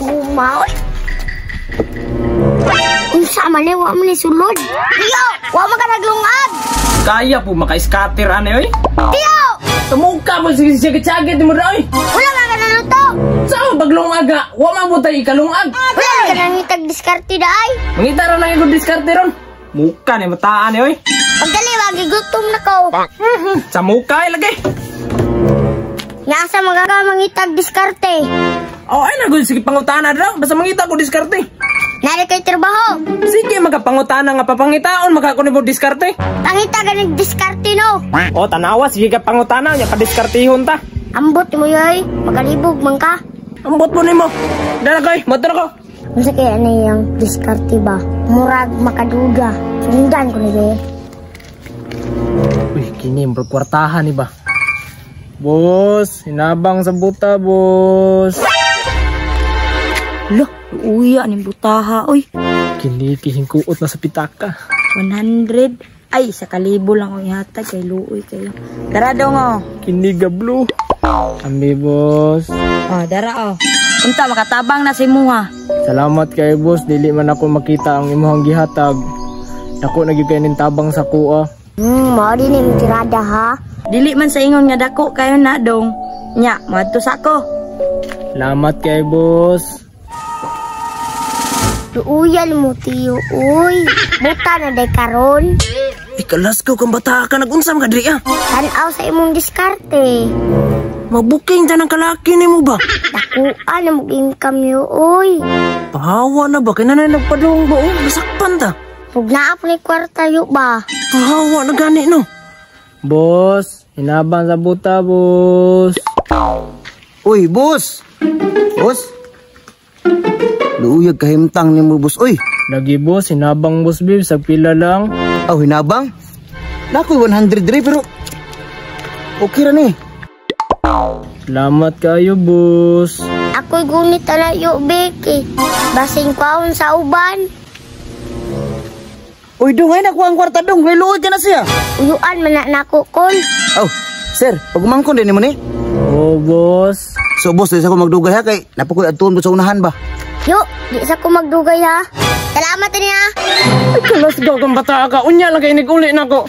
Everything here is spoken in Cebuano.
Gutuma, oy. Unsa man ni, wa man ni sulod. Tiyo, wa man ka naglungag. Kaya po maka-scatter ani oy. Tiyo, Tumuka po sige sagit-sagit mo ra oy. Wala man ka naluto. Sao baglungag ga? Wa man mo tay ikalungag. Wala man ka nangitag diskarte daay. Mangita ra lang yung diskarte ron. Muka ni mataan ni oy. Pagdali, wagi gutom na ko. Sa muka ay lagi. Nga sa mga ka mangitag diskarte. Oh, ay na sige pangutana ra. Basta mangita ko diskarte. Nari kay trabaho. Sige magapangutana nga papangitaon maka ko nimo diskarte. Pangita ganing diskarte no. Oh, tanawa sige ka pangutana nya padiskartihon ta. Ambot mo yoy, makalibog man ka. Ambot mo nimo. Dara koy, motor ko. Unsa kaya na yung diskarte ba? Murag makaduga. Sundan ko ni. Uy, kini murag kwartahan ni ba? Boss, hinabang sa buta, boss. Lo, uya ning butaha oy. Kini kihingkuot na sa pitaka. 100. Ay, sa kalibo lang ko ihatag kay luoy kayo. Dara daw nga. Oh. Kini gablo. Ambi, boss. Oh, dara oh. Unta makatabang na si muha. Salamat kay boss, dili man ako makita ang imong gihatag. Dako na gyud kay ning tabang sa kuha. Mao din ni tirada ha. Dili man sa ingon nga dako kayo na dong. Nya, moadto sa ako. Salamat kay boss. Luuyan mo tiyo, uy. Buta na day karon. Ikalas ko kang bata ka nagunsa ka diri ah. Tanaw sa imong diskarte. Mabuking ta ng kalaki nimo ba? Dakuan na mong income yo, uy. Pahawa na ba kay nanay nagpadung ba oh, masakpan ta. Pug naa po ni kwarta yo ba? Pahawa na gani no. Boss, hinabang sa buta, boss. Uy, boss! Boss? Luuyag kahimtang ni mo, boss. Uy! Lagi boss, hinabang boss babe, sa pila lang. Aw, hinabang? Nakoy 100 dre pero okay ra ni. Salamat kayo, boss. Ako'y gunit na yo, Beki. Basing kwaon sa uban. Uy, dong, ay nakuha ang kwarta dong. May luoy ka na siya. Uyuan man na nako kol. Aw, sir, pagumangkon din mo ni. Oh, boss. So, boss, di sa ko magdugay ha kay napakoy adtuon sa unahan ba. Yo, di sa ko magdugay ha. Salamat niya. Ay, kalas daw kang bata ka. Unya lang kay niguli na ko.